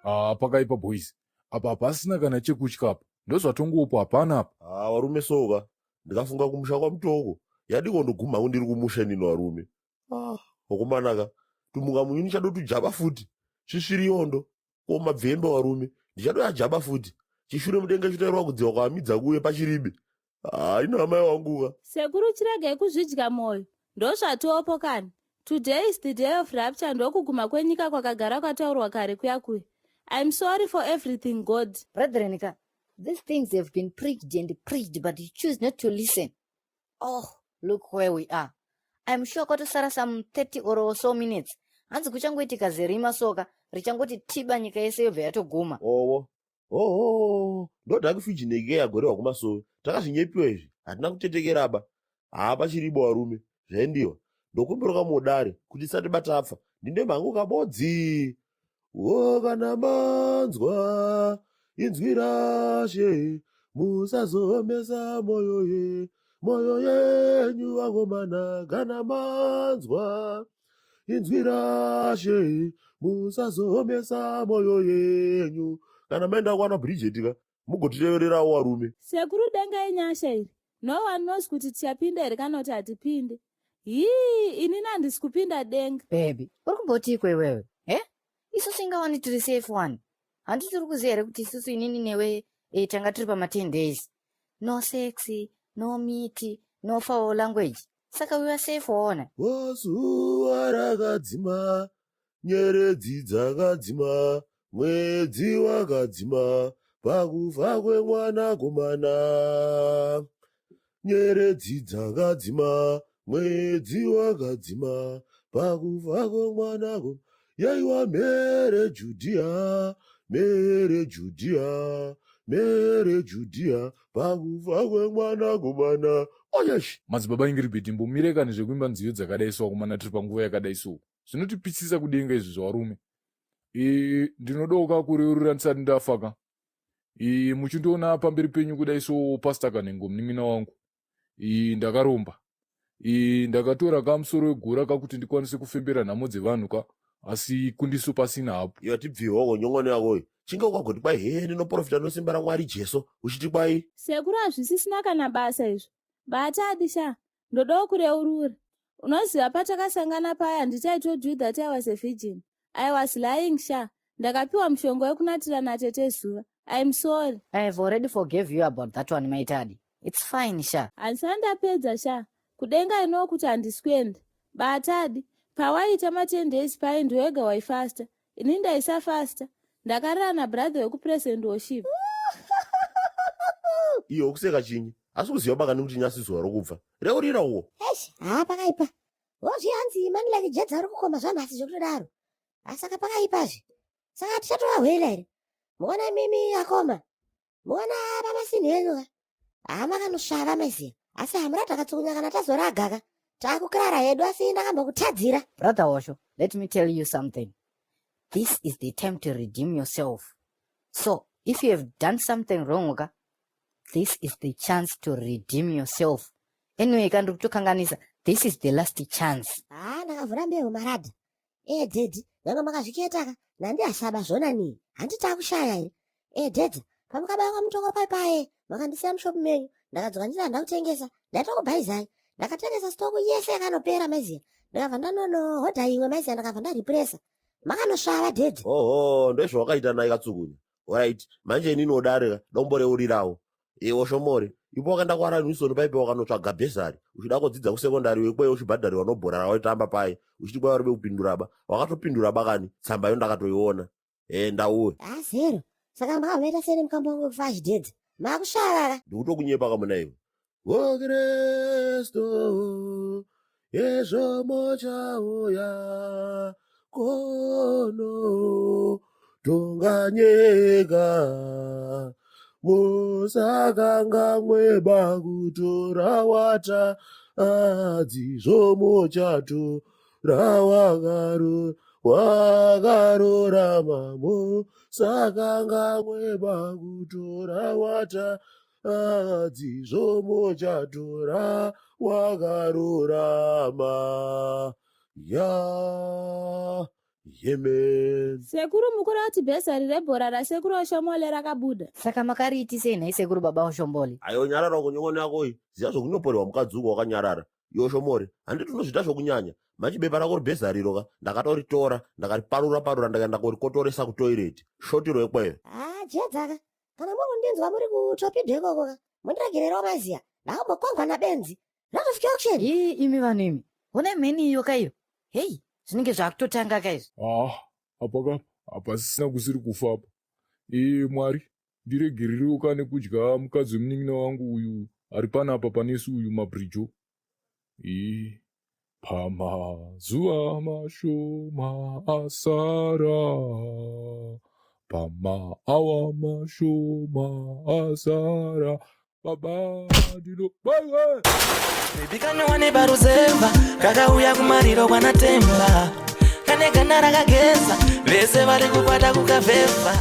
Haa pakaipa boys. Apa hapasina kana chekutya apa. Ndozvatongopo hapana apa. Haa varume soka ndikafunga kumusha kwamutoko yadiko ndoguma hangu ndiri kumusha inini varume. Ah, vakomanaka tumuka munyu ndichadotujaba futi svisviriyondo ko mabvembe varume ndichadoyajaba futi chishure mudenga chitairwa kudziwa kwaamidza kuye pachiribe. Haa ino amai wanguka. Sekuru chiregai kuzvidya moyo. Ndozvatopo kani. Today is the day of rapture ndokuguma kwenyika kwakagara kwataurwa kare kuya kuya. I'm sorry for everything God. Brethren ka, these things have been preached and preached but you choose not to listen. Oh, look where we are. I'm sure kwatosara some 30 or so minutes. Hanzi kuchangoitika zerima soka richangoti tiba nyika yese yobva yatoguma. Owo. Oho, ndoda kufijineke yagorehwa kumasowe. Takazvinyepiwa izvi, hatina kutetekeraba. Haa pachiribo varume, zvaendiwa. Ndokumbira kamudare kuti tisati batapfa. Ndinde mhangu kabodzi. Wo kana manzwa inzwi rashe musazoomesa moyo ye moyo yenyu vakomana kana manzwa inzwi rashe musazoomesa moyo yenyu kana maenda kwana Bridget ka mugotirevererawo varume. Sekuru denga inyasha iri. No one knows kuti tichapinda here kana kuti hatipinde. Hii, inini handisi kupinda denga. Baby, uri kumbotiiko iwewe? Eh? Isusu ingawani tiri safe one. Handiti uri kuziva here kuti isusu inini newe eh, tanga tiri pama 10 days. No sex, no meat, no foul language. Saka we are safe waona. Zuva rakadzima, nyeredzi dzakadzima, mwedzi wakadzima, pakufa kwemwanakomana. Nyeredzi dzakadzima, mwedzi wakadzima, pakufa kwemwanakomana. Yaiwa mhere Judhiya, mhere Judhiya, mhere Judhiya, pakufa kwemwanakomana. Oyesh! Madzibaba Ingiribheti mbomirai kani zvekuimba nziyo dzakadai so akomana tiri panguva yakadai so. Zvinotipitsisa kudenga izvi zvarume. E, ndinodoka kureurura ndisati ndafa ka. E, muchindiona pamberi penyu kudai so Pastor Kanengo munin'ina wangu. E, ndakaromba. E, ndakatora ka musoro wegora ka kuti ndikwanise kufembera nhamo dzevanhu ka asi kundiso pasina hapo. Iwe tibviwe wako nyong'ono yako iyi. Chinge ukagoti kwai hee ndinoprofita nosimba raMwari Jesu uchiti kwai. Sekuru hazvisisina kana basa izvo. Bata adi sha. Ndodawo kureurura. Unoziva patakasangana paya handiti I told you that I was a virgin. I was lying sha. Ndakapiwa mushonga wekunatira natete zuva. I'm sorry. I have already forgave you about that one Maitadi. It's fine sha. Handisati ndapedza sha. Kudenga inowo kuti handisi kuenda. Bata adi. Pawaiita ma 10 days paye ndiwega waifasta. Ini ndaisafasta. Ndakarara nabrother wekupress and worship. Iyo kuseka chinyi? Asi kuziva bakani kuti nyasi zuva rokubva. Reurira uwo. Eish, haa pakaipa. Wozvi hanzi mani like jedza uri kukoma zvanhasi zvekutodaro. Asaka pakaipazve. Saka tichatova hwela here? Muona mimi akoma. Muona pamasini enyu ka. Haa makanosvava maiziya. Asi hamuna takatsukunya kana tazoraga ka. Takukrara hedu asi ndakambokutadzira. Brother Osho, let me tell you something. This is the time to redeem yourself. So, if you have done something wrong, okay, this is the chance to redeem yourself. Anyway, kandi kutokanganisa, this is the last chance. Haa ndakavhura mbeu maradha. Eh daddy, nyangwe makazviketa ka. Nandi asaba zvona nii. Handi takushaya here? Eh daddy, pamukabaya kwamutoko pai paye, makandisiya mushop menyu. Ndakadzoka nditi handida kutengesa. Ndaitokubhaizai. Ndakatengesa stock yese yakanopera maiziya. Ndakabva ndanono hodha imwe maiziya ndakabva ndarepressa. Makanosvava daddy. Oho, ndozvawakaita naye katsukunya. Alright, manje inini odarika, domboreurirawo. Iwe Shomori, ipo wakaenda kwaRanwison paipe wakanotsvaga bhezari, uchida kudzidza kusekondari wekweyo uchibhadharirwa nobhora rawaitamba paye, uchiti kwaiva ribe kupindura ba. Wakatopindura ba kani, tsamba yo ndakatoiona. Enda uwe. Ah zero. Saka makamaita sei nemukambo wangu wekufa achidedza? Makusvava ka. Ndikutokunyepa kamuna iwe. O Kristu, ezvo mochauya kono tonga nyika musakangamwe bakutora wata adzizvo mochatora wakaro wakarurama musakangamwe bakutora wata adzizvo mochatora wakarurama ya Yemen. Sekuru mukuru ati bhezari rebhora rasekuru Oshomole rakabuda. Saka makariitisei nhai sekuru baba Oshombole? Ayo nyarara uko nyong'ono yako iyi. Ziya zvokunyoporerwa mukadzi uko wakanyarara. Iwe Shomore, handiti unozviita zvokunyanya. Manje bepa rako ribhezariro ka, ndakatoritora, ndakariparura parura ndakaenda korikotoresa kutoireti. Shotiro ikweyo. Ah, jedzaka. Kana muri kundinzwa muri kutopido ikoko ka, mundiregererewo maziya. Ndakambokwangwa nabenzi. Ratosvika auction. Ii imi vanhu imi. Honai mheni iyo ka iyo. Hei, zvinenge zvakutotanga ka izvi. Ah, apa ka hapasisina kusiri kufa apa. Ee Mwari, ndiregererewo ka nekudya mukadzi wemunin'ina wangu uyu ari panapa panesu uyu mabridjo. Ee, pamazuva mashoma asara, pamaawa mashoma asara, baba ndino baiwe. Baby kanowane paruzevha kakauya kumariro kwanatemba kane ganda rakageza vese vari kukwata kukavhevha.